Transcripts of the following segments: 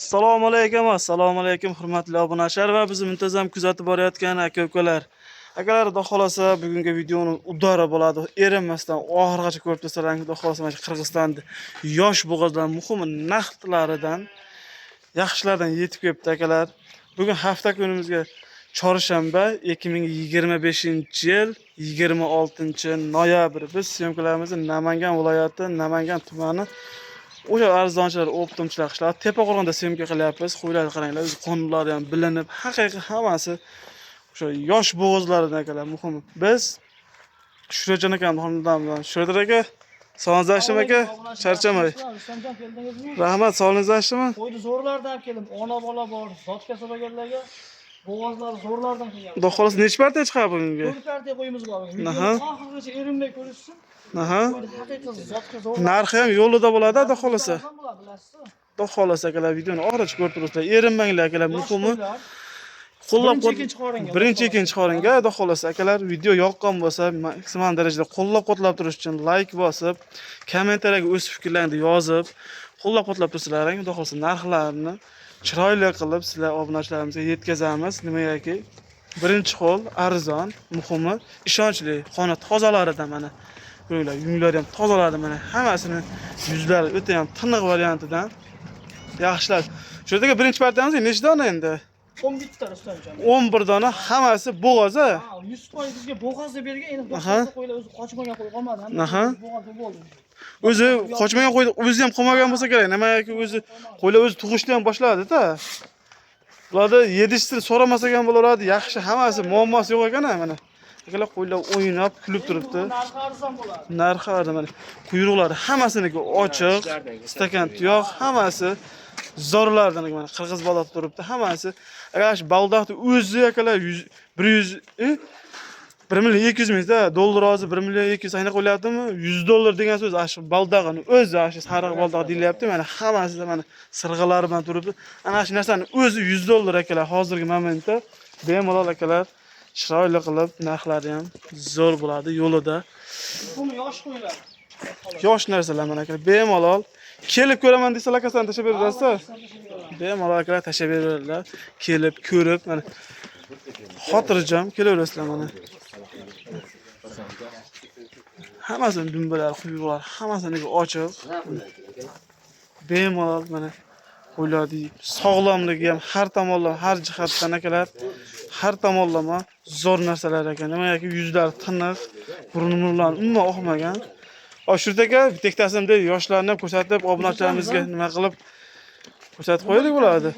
Assalomu alaykum, assalomu alaykum, hurmatli obunachilar va bizni muntazam kuzatib borayotgan aka ukalar. Akalar, xudo xolasa, bugungi videoni удар i bo'ladi. Erinmasdan oxirigacha ko'rib tursalar, xudo xolasa, mana shu Qirg'izistonda yosh bo'g'ozlar, muhimi naqdlaridan yaxshilardan yetib kelibdi, akalar. Bugun hafta kunimizga chorshanba, 2025-yil 26 noyabr. Biz съёмка larimizni Namangan viloyati, Namangan tumani, o'sha arzonchilar, оптом chilar qishlog'i, Tepaqo'rg'onda съёмка qilyapmiz. Qo'ylarni qaranglar, o'zi qonunlari ham bilinib, haqiqiy hammasi o'sha yosh bo'g'ozlaridan, akalar, muhimi. Biz Shuhratjon akamni xonadonidan. Shuhrat aka, sog'ingiz yaxshimi, aka? Charchamay. Rustamjon, keldingizmi? Rahmat, sog'ligingiz yaxshimi? Qo'yni zo'rlardan olib keldim. Ona bola bor, zotga so'raganlarga bo'g'ozlari zo'rlardan kelgan. Xudo xohlasa, necha partiya chiqadi bugungi? 4 partiya qo'yimiz bor bugun. Aha. Videoni oxirigacha erinmay ko'rishsin. Qo'yni haqiqiy zotga zo'r. Narxi ham yo'lida bo'ladi, xudo xohlasa. Arzon bo'ladi, bilasiz. Xudo xohlasa, akalar, videoni oxirigacha ko'rib turibsizlar. Erinmanglar, akalar, Yosh muhimi qo'ylar. Qo'llab Birinchi, ikkinchi qoringa. Birinchi, ikkinchi qoringa, xudo xohlasa, akalar, video yoqqan bo'lsa, maksimal darajada qo'llab-quvvatlab turish uchun layk bosib, kommentariyaga o'z fikrlaringni yozib, qo'llab-quvvatlab tursalaring, xudo xohlasa, narxlarni chiroyli qilib sizlar obunachilarimizga yetkazamiz. Nimagaki, birinchi qo'l, arzon, muhimi ishonchli, xona tozalaridan mana. Ko'ringlar, yunglari ham tozaladi mana, hammasini yuzlari o'ta ham tiniq variantidan yaxshilar. Shu yerdagi birinchi partiyamiz nechta dona endi? 11 ta, Rustamjon. 11 dona, hammasi bo'g'oz a? Ha, 100% bizga bo'g'oz deb bergan, endi 90 qo'ylar o'zi qochmagan qo'y qolmadi. Hammasi bo'g'oz bo'ldi. O'zi qochmagan qo'y o'zi ham qolmagan bo'lsa kerak. Nimagaki, o'zi qo'ylar o'zi tug'ishni ham boshladi-da. Bularda yedishini so'ramasak ham bo'laveradi. Yaxshi, hammasi muammosi yo'q ekan mana. Akalar, qo'ylar o'ynab, kulib turibdi. Narxi arzon bo'ladi. Narxi arzon mana. Quyruqlari hammasiniki ochiq, stakan tuyoq, hammasi zorlardan mana, qirg'iz baldoq turibdi hammasi. Agar shu baldoqni o'zi, akalar, 100 100 1 million 200 mingda dollar, hozir 1 million 200 ayni qo'yyaptimi? 100 dollar degan so'z ana shu baldog'ini o'zi, ana shu sariq baldoq deyilyapti. Mana hammasida mana sirg'alari bilan turibdi. Ana shu narsani o'zi 100 dollar, akalar, hozirgi momentda. Bemalol, akalar, chiroyli qilib narxlari ham zo'r bo'ladi yo'lida. Buni yosh qo'ylar. Yosh narsalar mana, akalar, bemalol kelib ko'raman desalar, akasini tashlab berasiz. Bemalol, akalar, tashlab beradilar. Kelib ko'rib, mana xotirjam kelaverasizlar mana. Hammasini dumbalari, quyruqlari, hammasiniki ochiq. Bemalol mana qo'ylarni sog'lomligi ham har tomonlama, har jihatdan, akalar, har tomonlama zo'r narsalar ekan. Nimagaki, yuzlari tiniq, burni murnlari umuman oqmagan. Shuhrat aka, bitta ikkitasini yoshlarni ham ko'rsatib, obunachilarimizga nima qilib ko'rsatib qo'yaylik bo'ladi.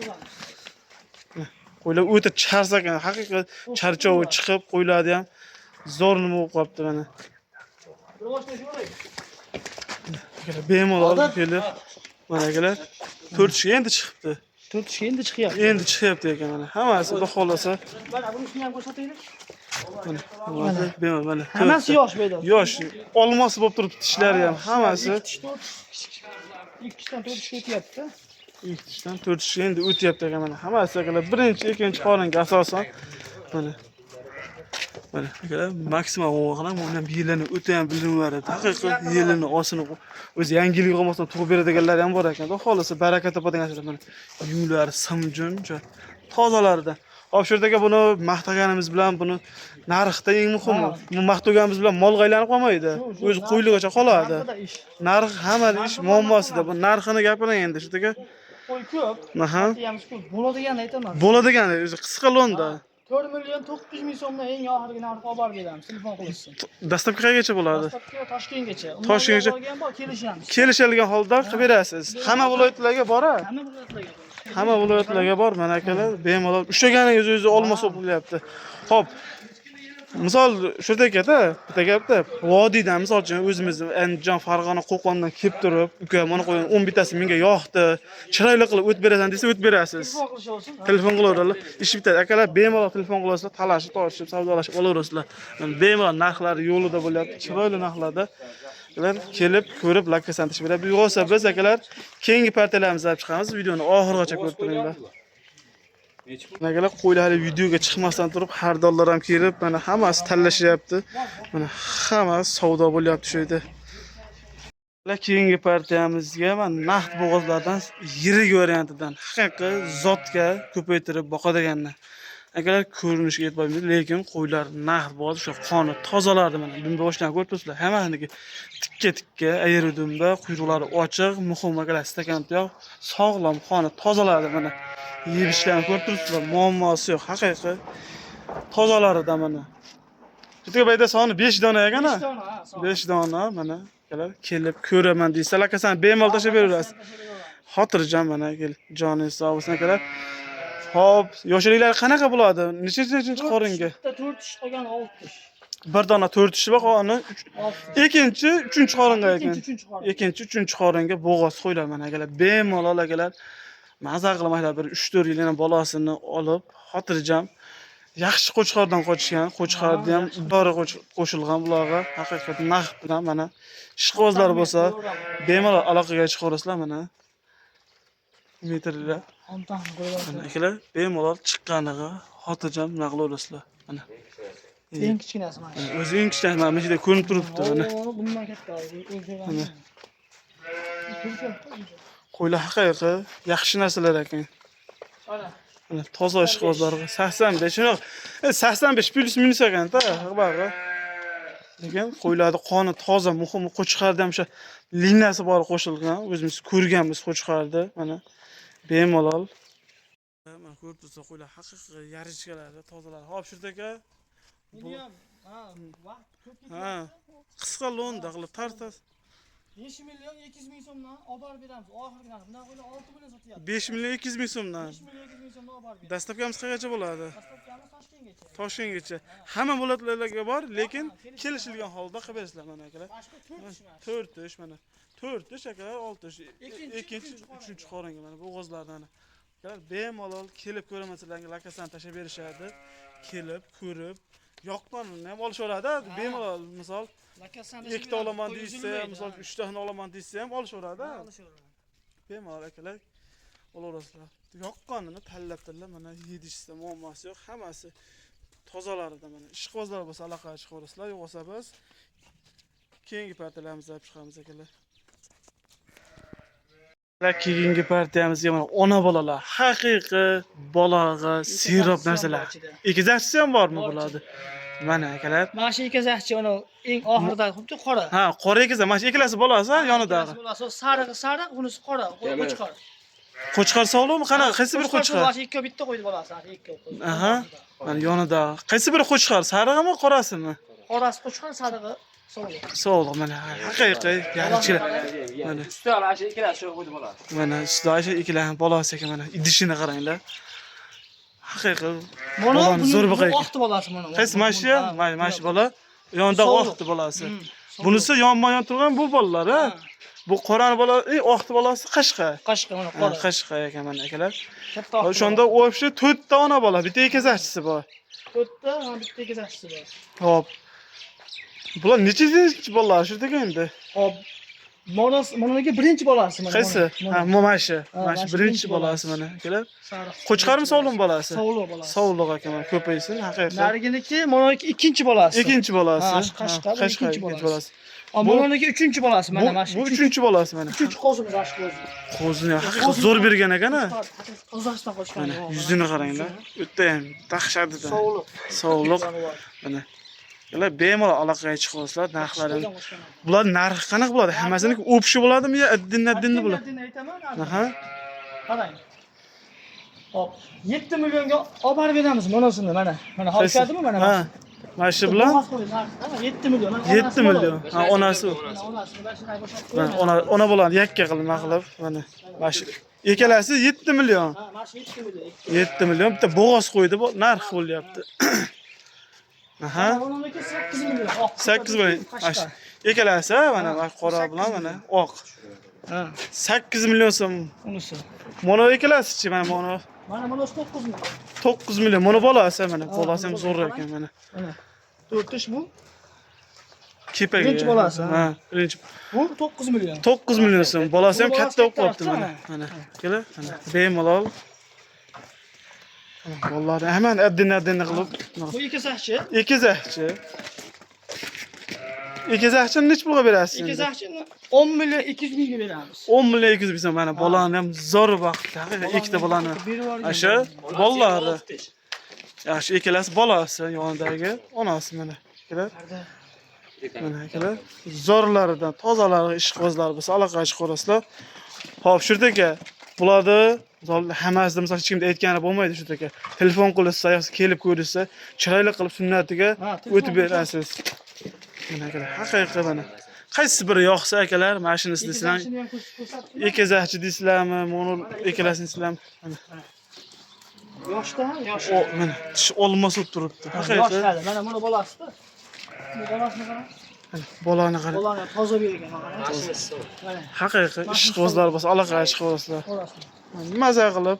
Qo'ylar o'ta chars ekan, haqiqiy charchovi chiqib, qo'ylarni ham zo'r nima bo'lib qolibdi mana. Bir boshdan ko'raylik. Akalar, bemalol kelib, mana akalar, to'rt tishga endi chiqibdi. 4 tishga endi chiqyapti. Endi chiqyapti ekan mana. Hammasi xudo xohlasa, Mana bunisini ham ko'rsataylik. Mana hammasi bemalol mana. Hammasi To'rtta. Yosh beyda. Yosh, olmos bo'lib turibdi tishlari ham, hammasi. 2 tish, 4 tish. 2 tishdan 4 tishga o'tyapti. Ikki tishdan to'rt tishga endi o'tyapti ekan mana. Hammasi, akalar, birinchi, ikkinchi qoringa asosan mana. Mana, akalar, maksimal qarang, buni ham yelini o'ta ham bilinaveradi. Haqiqiy yelini osini o'zi yangilik olmasdan tug'ib beradiganlar ham bor ekan. Xudo xohlasa, baraka topadigan narsalar mana. Yunglari simjun, o'sha tozalaridan. Hop, shu yerdagi buni maqtaganimiz bilan buni narxda eng muhimi. Bu maqtaganimiz bilan molga aylanib qolmaydi. O'zi qo'yligicha qoladi. Narxida ish. Narx hamma ish muammosida. Bu narxini gapiring endi shu yerga. Qo'y ko'p. Partiyamiz ko'p. Bo'ladiganini aytaman. Bo'ladigan o'zi qisqa lo'nda. 4 million 900 ming so'mdan eng oxirgi narxi olib borib beramiz. Telefon qilishsin. Доставка qayergacha bo'ladi? Доставка Toshkentgacha. Undan Toshkentgacha. borgan bor, kelishamiz. Kelishilgan holda qilib berasiz. Hamma viloyatlarga bor a? Hamma viloyatlarga bor. Hamma viloyatlarga bor mana, akalar, bemalol ushlaganingiz o'zi olmos bo'lib bo'lyapti. Xo'p. Misol shu yerda bitta gapda, vodiydan, misol uchun, o'zimizni Andijon, Farg'ona, Qo'qondan kelib turib, uka, mana qo'ying 11 tasi menga yoqdi, chiroyli qilib o't berasan desa, o't berasiz. Telefon qilishaversin. Telefon qilaveradilar. Ish bitadi. Akalar, bemalol telefon qilasizlar, talashib, tortishib, savdolashib olaverasizlar. Mana bemalol narxlari yo'lida bo'lyapti, chiroyli narxlarda. Akalar, kelib, ko'rib, lakasani tashib beradi. Bu bo'lsa biz, akalar, keyingi partiyalarimizni olib chiqamiz. Videoni oxirigacha ko'rib turinglar. Akalar, qo'ylar hali videoga chiqmasdan turib, xaridorlar ham kelib, mana hammasi tanlashyapti. Mana hammasi savdo bo'lyapti shu yerda. Keyingi partiyamizga mana naqd bo'g'ozlardan yirik variantidan haqiqiy zotga ko'paytirib boqadiganlar. Akalar, ko'rinishiga e'tibor bermaydi, lekin qo'ylar naqd bo'g'oz, o'sha qoni tozalardi mana. Dumba boshidan ko'rib turibsizlar, hammaniki tikka tikka, ayri dumba, quyruqlari ochiq, muhim akalar, stakan tuyoq, sog'lom, qoni tozalardi mana. Yeb ichishlarini ko'rib turibsizlar, muammosi yo'q, haqiqiy tozalarida mana. Bitta bayda soni 5 dona ekan ha. 5 dona, ha, soni. 5 dona mana akalar, kelib ko'raman deysalar, akasan bemalol tashlab beraverasiz. Xotirjam mana kel, joningiz sog' bo'lsin akalar. Xo'p, yoshliklari qanaqa bo'ladi? Nechinchi qoringa? Bitta 4 tish qolgan, 6 tish. Bir dona 4 tishi bor, qolgani 6 tish. ikkinchi, uchinchi qoringa ekan. Ikkinchi, uchinchi qorin. Ikkinchi, uchinchi qoringa bo'g'oz qo'ylar mana akalar. Bemalol akalar, maza qilib akalar bir 3-4 yil yana bolasini olib, xotirjam yaxshi qo'chqordan qochgan, qo'chqorni ham dori qo'shilgan bularga haqiqat naqd bilan mana ishqibozlar bo'lsa, bemalol aloqaga chiqaverasizlar mana. Metrlar. Mana akalar, bemalol chiqqaniga xotirjam nima qilaverasizlar. Mana. Eng kichkinasi mana shu. O'zi eng kichkinasi mana shu yerda ko'rinib turibdi mana. Oo, bundan katta. Mana. Qo'ylar haqiqiy yaxshi narsalar ekan. Mana. Mana toza ishqibozlarga 85 shunaqa. 85 plus minus ekan-da, bag'i. Lekin qo'ylarni qoni toza, muhimi qo'chqorda ham o'sha liniyasi bor qo'shilgan. O'zimiz ko'rganmiz qo'chqorni. Mana bemalol. Mana ko'rib tursa qo'ylar haqiqiy yarichkalari, tozalar. Hop, Shuhrat aka. Buni ham, ha, vaqt ko'p Ha. ketyapti. Qisqa lo'nda qilib tartasiz. 5 million 200 ming so'mdan olib borib beramiz. Oxirgi narx. Bundan qo'ylar 6 million sotyapti. 5 million 200 ming so'mdan. 5 million 200 ming so'mdan olib borib beramiz. Dastlabkimiz qayergacha bo'ladi? Dastlabkimiz Toshkentgacha. Toshkentgacha. Hamma viloyatlarga bor, lekin kelishilgan holda qilib berasizlar mana akalar. Boshqa 4 tish mana. 4 tish mana. 4 tish akalar, 6 tish. Ikkinchi, Ikkinchi, uchinchi qoringa. uchinchi qoringa mana bu o'g'izlardan. Akalar bemalol kelib ko'ramasizlarga lakasani tashlab berishadi. Kelib, ko'rib, yoqqanini ham olishaveradi. Bemalol misol Lakasani ikkita olaman deyishsa ham, misol uchtani olaman deyishsa ham olishaveradi. Olishaveradi. Bemalol akalar olaverasizlar. Yoqqanini tanlab-tanlab mana yedishsa muammosi yo'q, hammasi tozalarida mana. Ishqibozlar bo'lsa aloqaga chiqaverasizlar, yo'q bo'lsa biz keyingi partiyalarimizni olib chiqamiz akalar. Keyingi partiyamizga mana ona bolalar, haqiqiy bolag'a serob narsalar. Ikizachisi ham bormi Bor. bularni? Mana akalar. Mana shu ikizachchi ana eng oxirida xuddi qora. Ha, qora ikizak, mana shu ikkalasi bolasi ha, yonidagi. Ikkalasi bolasi, sarig'i sariq, bunisi qora, qo'chqor. Qo'chqor sog'liqmi? Qanaqa? Qaysi bir qo'chqor? Mana shu ikki bitta qo'ydi bolasi, mana shu ikki qo'ydi. Aha. Mana yonida. Qaysi bir qo'chqor? Sarig'imi, qorasimi? Qorasi qo'chqor, sarig'i sog'liq. Sog'liq mana haqiqiy yarichlar. Mana Usta ana shu ikkalasi shu qo'ydi bo'ladi. mana ustida shu ikkalasi bolasi ekan mana idishini qaranglar. Haqiqiy Mana bolani buning zo'r bu boqa ekan. oqti bolasi mana. Qaysi mana shu? Mana mana shu bola yonida Sog'liq. oqti bolasi. Sog'liq. Bunisi yonma-yon turgan bu bolalar, ha? Ha. Bu qorani bola, oqti bolasi qashqa. Qashqa mana Ha, qora. Qashqa ekan mana akalar. Katta oqti. O'shanda общий 4 ta ona bola, bitta ikizachisi bor. To'rtta, mana bitta ikizachisi bor. Hop. Bular nechinchi bolalar shu degan endi? Hop. Mana birinchi bolasi mana. Qaysi? Mana. Ha, mana shu. Ha, Mana shu mana shu birinchi birinchi bolasi bolasi. mana akalar. Sariq. Qo'chqormi sog'liq bolasi? Sog'liq bolasi. Sog'liq aka mana ko'paysin, haqiqiy. Nariginiki maniki ikkinchi bolasi. Ikkinchi bolasi. Ha, shu Qashqa, Ha, bu Qashqa ikkinchi ikkinchi bolasi. bolasi. Maniki uchinchi bolasi Bu mana mana shu. bu uchinchi bolasi mana. Uchinchi qo'zimiz shu qo'zi. Qo'zini haqiqiy zo'r bergan ekan ha. Qozog'iston qo'chqori. Mana yuzini qaranglar. O'ta ham dahshatida. Sog'liq. Sog'liq mana. Ular bemalol aloqaga chiqasizlar, narxlarini. Bular narxi qanaqa bo'ladi? Hammasiniki общий bo'ladimi yo addin-addinni bo'ladi? Addin aytaman. Aha. Qarang. Hop, 7 millionga olib borib beramiz manasini mana. Mana Qaysi? hozir mana. Ha. Mana shu bilan 7 million. Mana 7 onasi bor. million. Ha, onasi. Mana onasi mana shunday bo'shatib Mana qo'ying. ona ona bolani yakka qilib nima qilib, mana mana shu ikkalasi 7 million. Ha, mana shu 7 million. 7 million bitta bo'g'oz qo'ydi, bu narx bo'lyapti. Aha. Mana buniki 8 million. Oq. 8 million. Mana shu ikkalasi mana mana qora bilan mana oq. Ha, 8 million so'm. unisi. Mana ikkalasichi mana mana Mana bunisi 9 million. 9 million. Mana bolasi mana Ha, bolasi ham mana zo'r qarang. ekan mana. Mana. 4 tish bu. Kepaga. Birinchi bolasi, ha. Ha, birinchi. Bu 9 million. 9 million so'm. Bolasi ham Bu bolasi katta bo'lib qolibdi kattaroq, mana. ha. Mana. Kela, mana bemalol. Mana bolalarni hemen addin addin qilib. Bu ikizakchi. Ikizakchi. Egizakchini nechi pulga berasiz endi? Egizakchini 10 million 200 mingga beramiz. 10 million 200 ming so'm mana bolani ham zo'r vaqtda haqiqiy ikkita bolani. Berib yuborgan. Asha bolalari. Yaxshi, ikkalasi bolasi yonidagi onasi mana. Akalar. Mana akalar zo'rlaridan, tozalari, ishqibozlari bo'lsa aloqa chiqarasizlar. Xo'p, Shuhrat aka, bularni misol hammasida misol hech kimda aytgani bo'lmaydi Shuhrat aka. Telefon qilishsa yoki kelib ko'rishsa, chiroyli qilib sunnatiga Ha, telefon o'tib berasiz. Mana akalar, haqiqiy mana. Qaysi biri yoqsa akalar, mana shunisi desizlar. Egizakchini ham ko'rsatdim. Egizakchi deysizlarmi, mo'nul ikkalasini deysizlarmi? Mana. Yoshda ham yosh. O, mana tish olmos bo'lib turibdi. Yosh Haqiqiy. hali. Mana buni bolasida. Bu bolasini qarang. Mana bolani qarang. Bolani toza bergan mana. Mana Haqiqiy ishqibozlar bo'lsa aloqa chiqarasizlar. bolasini. Maza qilib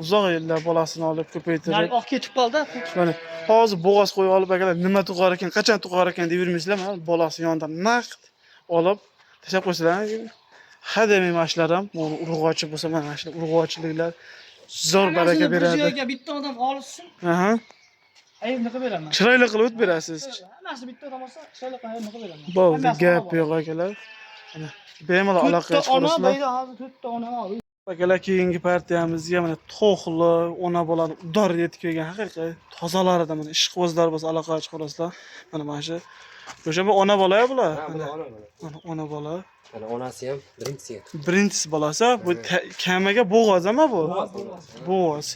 uzoq yillar bolasini olib ko'paytirib Nari oq ketib qoldi. mana hozir bo'g'oz qo'yib olib akalar nima tug'ar ekan, qachon tug'ar ekan deb yurmaysizlar, mana bolasi yonidan naqd olib tashlab qo'ysalar, ha demay mana shular ham mana urg'ochi bo'lsa mana shular urg'ochiliklar zo'r baraka Hammasini bir beradi. joyga bitta odam olsin, Aha. aybni qilib beraman. Chiroyli qilib o'tib berasiz. Hammasi bitta odam olsa, chiroyli qilib aybni qilib beraman. Bo'ldi, Hammasi gap ona yo'q akalar. Mana bemalol bor. aloqa To'rtta ona, chiqarasizlar. bayda hozir to'rtta ona bor. Akalar keyingi partiyamizga mana to'xli ona bolani udor yetib kelgan haqiqiy tozalaridan mana ishqibozlar bo'lsa aloqa chiqarasizlar. Mana shu o'sha bu ona bola bular. Ha, Mana bu ona mana. mana ona bola. Mana onasi ham birinchisi. Birinchisi bolasi bu kamaga bo'g'oz ama bu. Bo'g'oz.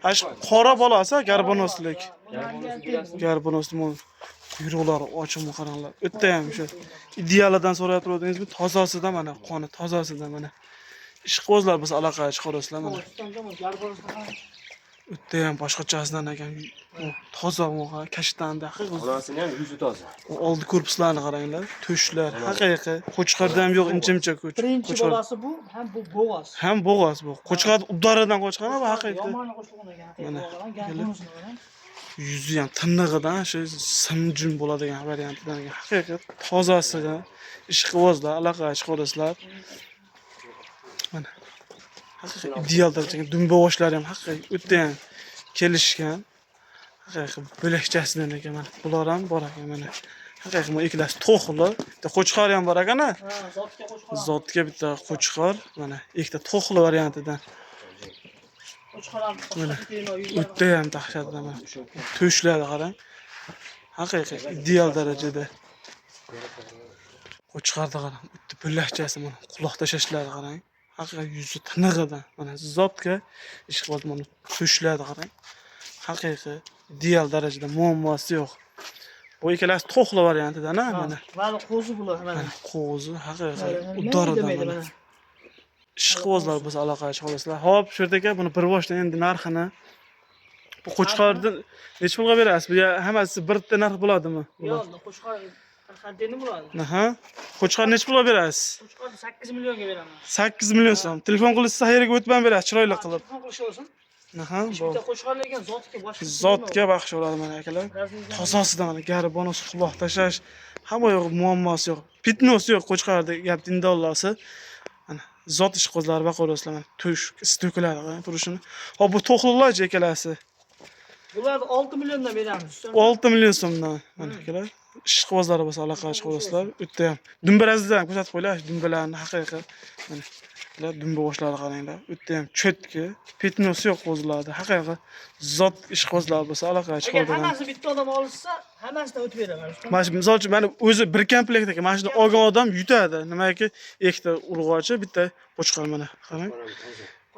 Ha shu qora bolasi garbonoslik. Garbonoslik bu quyruqlari ochiq qaranglar. O'tda ham shu idealidan so'rab turuvdingizmi? Tozasidan mana qoni tozasidan mana. Ishqibozlar bo'lsa aloqa chiqarasizlar mana. O'tda ham boshqachasidan ekan. U toza u kashtanda haqiqiy. Onasini ham yuzi toza. U oldi korpuslarni qaranglar. To'shlar haqiqiy. Qo'chqorda ham yo'q inchimcha ko'ch. Birinchi Qo'chqor. bolasi bu, ham bu bo'g'oz. Ham bo'g'oz bu. Qo'chqor udoridan qochgan bu haqiqiy. Yomon qo'shilgan ekan. Mana, Mana. kelib. Yuzi ham tirnig'idan shu simjum bo'ladigan variantidan ekan. Haqiqiy tozasidan ishqibozlar aloqa chiqarasizlar. Mana haqiqiy ideal darajada dumba boshlari ham haqiqiy o'ta ham kelishgan. Haqiqiy bo'lakchasidan ekan mana. Bular ham bor ekan mana. Haqiqiy bu ikkalasi to'xli. Bitta qo'chqor ham bor ekan a. Ha, zotga qo'shqor. Zotga bitta qo'chqor, mana ikkita to'xli variantidan. Qo'chqor ham Mana. boshqa O'tda ham dahshatli mana. To'shlari qarang. Haqiqiy ideal darajada. Qo'chqorni qarang, o'tda bo'lakchasi mana quloq tashlashlari qarang. Haqiqiy yuzi tinig'idan mana zotga ishqiboz mana to'shlari qarang. Haqiqiy ideal darajada muammosi yo'q. Bu ikkalasi to'xli variantidan ha mana. Mana qo'zi bular mana. Mana qo'zi haqiqiy Mana, udoridan demaydi mana. Ishqibozlar bo'lsa aloqa chiqarasizlar. Xo'p, Shuhrat aka, buni bir boshdan endi narxini bu qo'chqorni nechi pulga berasiz? Bu ya hammasi bitta narx bo'ladimi? Yo'q, qo'chqor haddini bo'ladi. Aha. Qo'chqor nechi pulga berasiz? Qo'chqorni 8 millionga beraman. 8 million so'm. Telefon qilishsa qayerga o'tib ham berasiz, chiroyli qilib. Telefon qilish olsin. Aha, Ish bo'ldi. bitta qo'chqor lekin zotga boshqa. Zotga baxsh bo'ladi mana akalar. Tozasidan mana garbonos quloq tashlash, hamma yo'q muammosi yo'q. Pitnosi yo'q qo'chqorda gap dindollosi. Mana zot ishqibozlari boqaverasizlar mana tush to'kiladi qarang turishini. Hop, bu to'xlilarchi ikkalasi. Bularni 6 milliondan beramiz. 6 million so'mdan mana akalar. Ishqibozlari bo'lsa aloqa chiqarasizlar. U yerda ham dumbalarni ham ko'rsatib qo'ylar, dumbalarni haqiqiy mana akalar dumba boshlari qaranglar. U yerda ham cho'tki, petnosi yo'q qo'zilarda. Haqiqiy zot ishqibozlar bo'lsa aloqa Agar chiqaradigan. hammasi bitta odam olsa, hammasidan o'tib beraman. Mana shu misol uchun mana o'zi bir komplekt ekan. Mana shuni olgan odam yutadi. Nimaki ikkita urg'ochi, bitta qo'chqor mana. Qarang.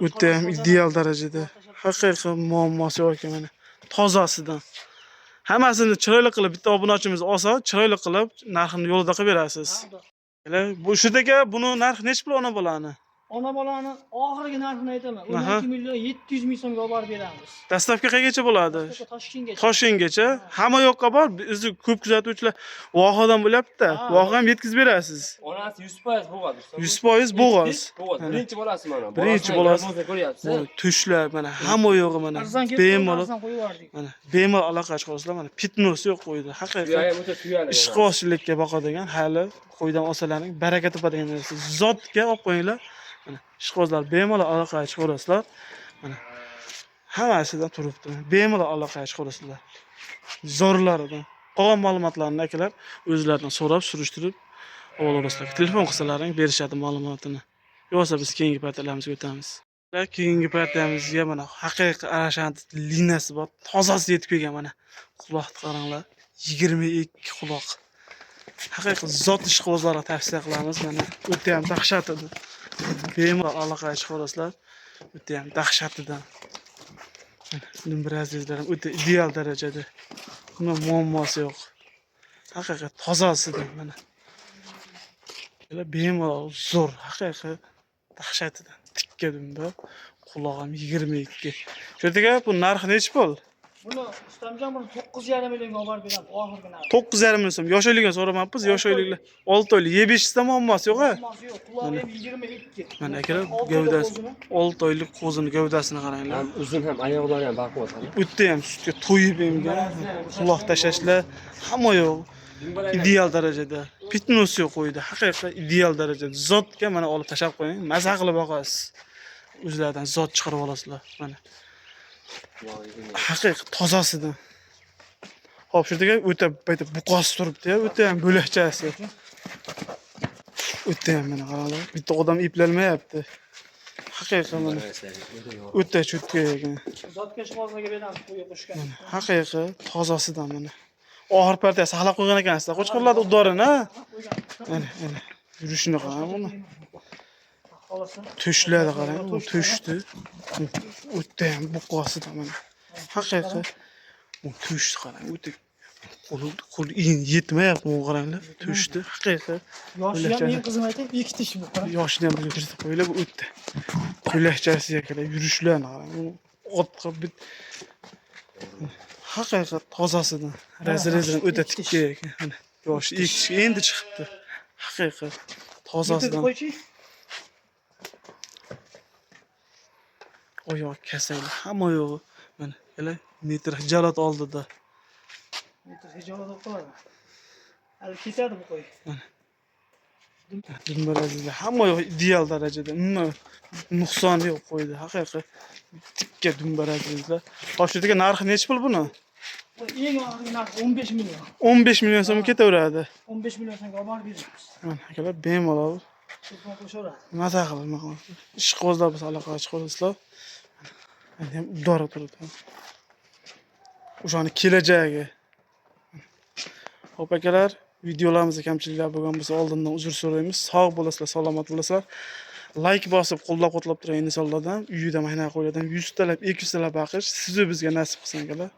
U yerda ham ideal darajada. Haqiqiy muammosi yo'q ekan mana. Tozasidan. Hammasini chiroyli qilib bitta obunachimiz olsa, chiroyli qilib narxini yo'lida qilib berasiz. Bu Shuhrat aka, buni narxi nechi pul ona bolani? Ona bolani oxirgi narxini aytaman. Aha. 12 million 700 ming so'mga olib borib beramiz. Dastlabki qayergacha bo'ladi? Toshkentgacha. Toshkentgacha. Hamma yoqqa bor. Bizni ko'p kuzatuvchilar Vohadan bo'lyapti-da. Ha. Voha ham yetkazib berasiz. Onasi 100% bo'g'oz. 100% bo'g'oz. Bo'g'oz. Mana. Birinchi bolasi mana. Birinchi bolasi. Bolasi ko'ryapsiz. Mana tushlar mana hamma yo'g'i mana Arzon kelib bemalol arzon qo'yib yubordik. mana bemalol aloqa chiqarasizlar mana pitnosi yo'q qo'ydi. Haqiqiy Tuya ham o'ta tuyali. ishqibozchilikka boqadigan hali qo'ydan olsalaring baraka topadigan narsa. Zotga olib qo'yinglar. Mana ishqibozlar bemalol aloqa chiqarasizlar. Mana hammasidan turibdi. Bemalol aloqa chiqarasizlar. Zo'rlaridan. Qolgan ma'lumotlarni akalar o'zlaridan so'rab, surishtirib olaverasizlar. Telefon qilsalaring berishadi ma'lumotini. Yo'qsa biz keyingi partiyalarimizga o'tamiz. Keyingi partiyamizga mana haqiqiy Arashant liniyasi bor. Tozasi yetib kelgan mana. Quloqni qaranglar. 22 quloq. Haqiqiy zot ishqibozlarga tavsiya qilamiz mana. O'ta ham dahshat edi. Bemalol aloqaga chiqaverasizlar. O'ta ham dahshatidan. Mana bir azizlarim o'ta ideal darajada. Nima muammosi yo'q. Haqiqiy tozasidan mana. Bular bemalol zo'r, haqiqiy dahshatidan. Tikka dumba, quloq ham 22. Shu bu narxi nechi pul? Buni Rustamjon, buni 9,5 millionga olib borib beramiz oxirgi narxi. 9,5 million so'm. Yosh oyligini so'ramabmiz, yosh oyliklar 6 oylik yeb ichishda muammosi yo'q a? Muammosi yo'q. Qulog'i ham 22. Mana akalar Olti oylik gavdasi, qo'zini. 6 oylik qo'zini gavdasini qaranglar. Ham uzun ham oyoqlari ham baquvvat. O'tda ham sutga to'yib emgan, quloq tashlashlar hamma yo'q. Ideal darajada. Pitnosi yo'q qo'ydi. Haqiqiy ideal darajada. Zotga mana olib tashlab qo'ying, maza qilib boqasiz. O'zlaridan zot chiqarib olasizlar. Mana. Haqiqiy tozasidan. Xo'p, shu yerda o'ta bitta buqasi turibdi-ya, o'ta ham bo'lakchasi. O'ta ham mana qaranglar, bitta odam eplanmayapti. Haqiqiy mana o'ta cho'tka ekan. Zotga ishqibozlarga beramiz qo'yib qo'shgan. Haqiqiy tozasidan mana. Oxir partiya saqlab qo'ygan ekansizlar. Qo'chqorlarni uddorini, ha? Mana, mana. Yurishini qarang buni. Xolasa. To'shlarni qarang, bu to'shni. O'ta ham buqasidan mana. Haqiqiy bu to'shni qarang, o'ta qo'l yetmayapti bu qaranglar. To'shni haqiqiy Yoshi ham eng qizim aytay, ikki tish bu. Qarang. Yoshini ham bizga ko'rsatib qo'yinglar, bu o'tdi. Ko'ylakchasi akalar, yurishlarni qarang. Bu otqa bit haqiqiy tozasidan. Razrezdan o'ta tikka ekan. Mana yoshi ikki tish endi chiqibdi. Haqiqiy tozasidan. Yetirib qo'ychi. Oyoq kasal, hamma yo'g'i. Mana akalar metr hijolat oldida. Metr hijolat bo'lib qoladi. Hali ketadi bu qo'y. Dumbar azizlar, hamma yo'q ideal darajada. Umuman nuqsoni yo'q qo'ydi. Haqiqiy tikka dumbar azizlar. Xo'p, shu yerga narxi nechi pul buni? Bu eng oxirgi narxi 15 million. 15 million so'm ketaveradi. 15 million so'mga olib borib beramiz. Mana akalar bemalol Telefon qo'shaveradi. maza qilib ishqibozlar bo'lsa aloqaga chiqaverasizlar. Endi ham uddora turadi. O'shani kelajagi. Xo'p akalar, videolarimizda kamchiliklar bo'lgan bo'lsa oldindan uzr so'raymiz. Sog' bo'lasizlar, salomat bo'lasizlar. Like bosib qo'llab-quvvatlab turgan insonlardan, uyida mayna qo'ylardan 100 talab, 200 talab baqish sizu bizga nasib qilsin akalar.